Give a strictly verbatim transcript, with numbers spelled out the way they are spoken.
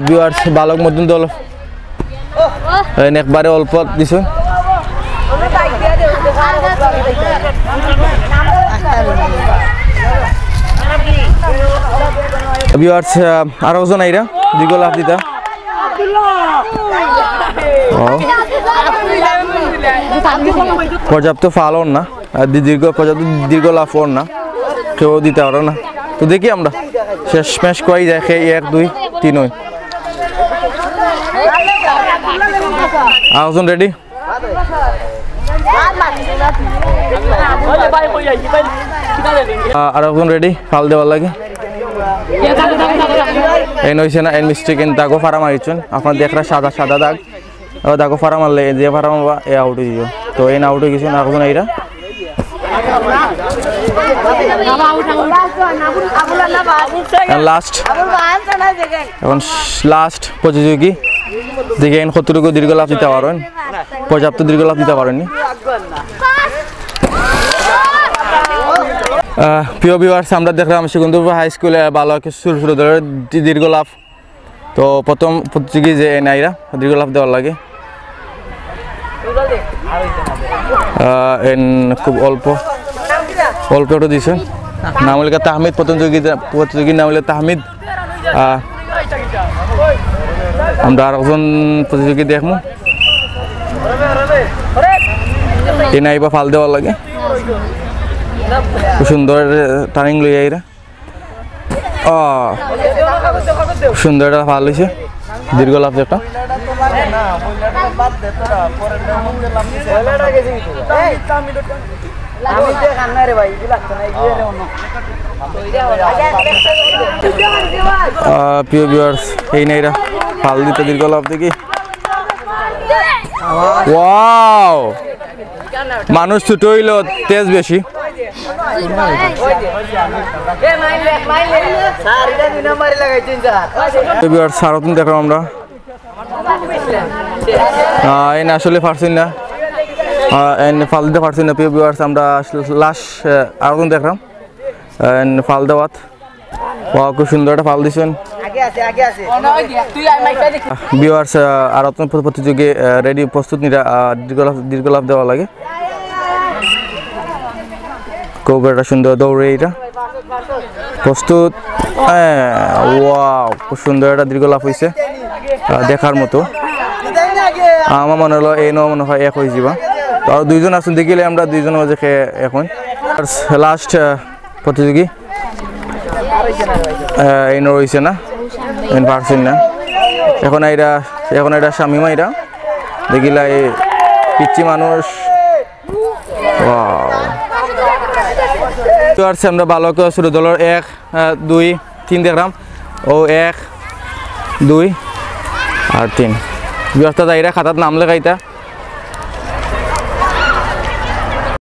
ভিউয়ার্স, বালক মধ্যম দল, এন একবারে অল্প দিছে। ভিউয়ার্স, আরো একজন আইরা দীর্ঘ লাফ দিতা। ও। পর্যাপ্ত ফাল অর না, আর দি-, দীর্ঘ, পর্যাপ্ত দীর্ঘ লাফ অর না, কেউ দিতা পারো না। তো দেখি আমরা শেষ ম্যাচ কই যায়, কে এক, দুই, তিন হয়। আরো একজন রেডি? আহ, আরো একজন রেডি ফাল দেওয়ার লাগি? এন অইছে না, এন মিস্টেক, এন দাগো ফাড়া মারিছইন। আপনারা দেখরা সাদা সাদা দাগ। ও দাগো ফাড়া মারলে, যে ফাড়া মারবা, এ আউট অই যাইবো। তো এন আউট অই গেছইন, আরো একজন আইরা। লাস্ট। এখন লাস্ট প্রতিযোগী। দেখি এন কতটুকু দীর্ঘ লাফ দিতা পারইন। পর্যাপ্ত দীর্ঘ লাফ দিতা পারইন নি। আহ, প্রিয় ভিউয়ার্স, আমরা দেখরাম সেগুনদুরপুর হাই স্কুলে বালক সুর সুর দলের দি-, দীর্ঘ লাফ। তো প্রথম প্রতিযোগী যে এন আইরা দীর্ঘ লাফ দেওয়ার লাগি। আহ, এন খুব অল্প, অল্প একটু দিছে। নাম অইলো তাহমিদ, প্রতিযোগী, প্রতিযোগীর নাম অইলো তাহমিদ। আহ, আমরা আরো একজন প্রতিযোগী দেখমু। এন আইবা ফাল দেওয়ার লাগি। খুব সুন্দর, আহ, টার্নিং লই আইরা। ও, সুন্দর একটা ফাল অইছে, দীর্ঘ লাফ একটা। আহ, প্রিয় ভিউয়ার্স, এন আইরা ফাল দিতা দীর্ঘ লাফ দেখি। ওয়াও! মানুষ ছোট অইলেও তেজ বেশি। তো ভিউয়ার্স, সারতুন দেখলাম আমরা। আহ, এন আসলে পারছইন না। আহ, এন ফাল দিতা পারছইন না। প্রিয় ভিউয়ার্স, আমরা লাস্ট, আহ, আরো দেখলাম। আহ, এন ফাল দেওয়াত। ওয়াও, খুব সুন্দর একটা ফাল দিছইন। ভিউয়ার্স, আহ, আরো প্রতিযোগী, আহ, রেডি, প্রস্তুত নিরা, আহ, দীর্ঘ লাফ, দীর্ঘ লাফ দেওয়ার লাগি। খুব একটা সুন্দর দৌড় এটা। প্রস্তুত। হ্যাঁ, ওয়াও, খুব সুন্দর একটা দীর্ঘ লাফ অইছে। আহ, দেখার মতো। আমার মনে অইলো এনও মনে হয় এক অই যিবা। তো আরো দুইজন আছইন, দেখিলে আমরা দুইজনর মাঝে কে এক অইন। লাস্ট, আহ, প্রতিযোগী। আহ, এনও অইছে না, এন পারছইন না। এখন আইরা, এখন আইরা শামিম আইরা। দেখিলা এই পিচ্চি মানুষ। ওয়াও। তো আর আমরা বালক সুর দলের এক, আহ, দুই, তিন দেখলাম। ও এক, দুই আর তিন। ভিউয়ার্স, তারা আইরা খাতাত নাম লেখাইতা।